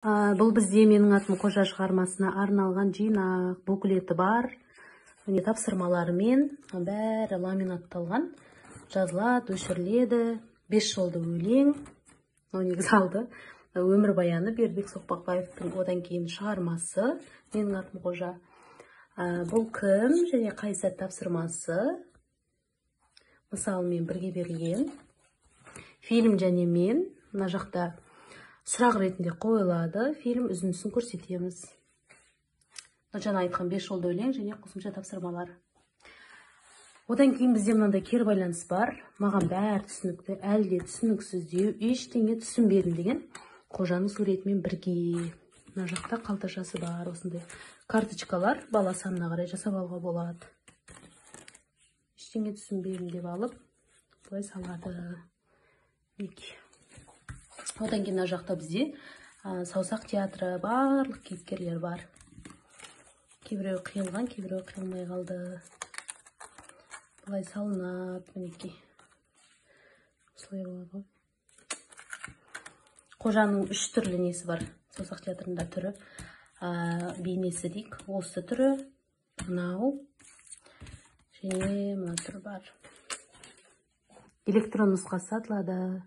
Бұл бізде «Менің атым Қожа» шығармасына арналған жинақ, буклеті бар. Міне, тапсырмаларымен бәрі ламинатталған, жазылады, өшіріледі. Бес жолды өлең, мынау негізі алды өмірбаяны Бердібек Соқпақбаевтың, одан кейін шығармасы «Менің атым Қожа». Бұл кім және қай сәт тапсырмасы мысалымен бірге берілген. Фильм және мен, мына жақта сұрақ ретінде қойылады, фильм үзіндісін көрсетеміз. Жаңа айтқан бес жолды өлең және қосымша тапсырмалар. Одан кейін бізде мынандай кері байланыс бар: маған бәрі түсінікті, әлі де түсініксіздеу, ештеңе түсінбедім деген Қожаның суретімен бірге. Мына жақта қалташасы бар, осындай карточкалар бала санына қарай жасап алуға болады. Ештеңе түсінбедім деп алып, былай салады, мінекей. Одан кейін мына жақта бізде «Саусақ театры», барлық кейіпкерлер бар, кейбіреуі қиылған, кейбіреуі қиылмай қалды. Былай салынады, мінекей, осылай болады ғой. Қожаның үш түрлі несі бар «Саусақ театрында», түрі, бейнесі дейік: осы түрі, мынау және мына түрі бар. Электрон нұсқасы сатылады.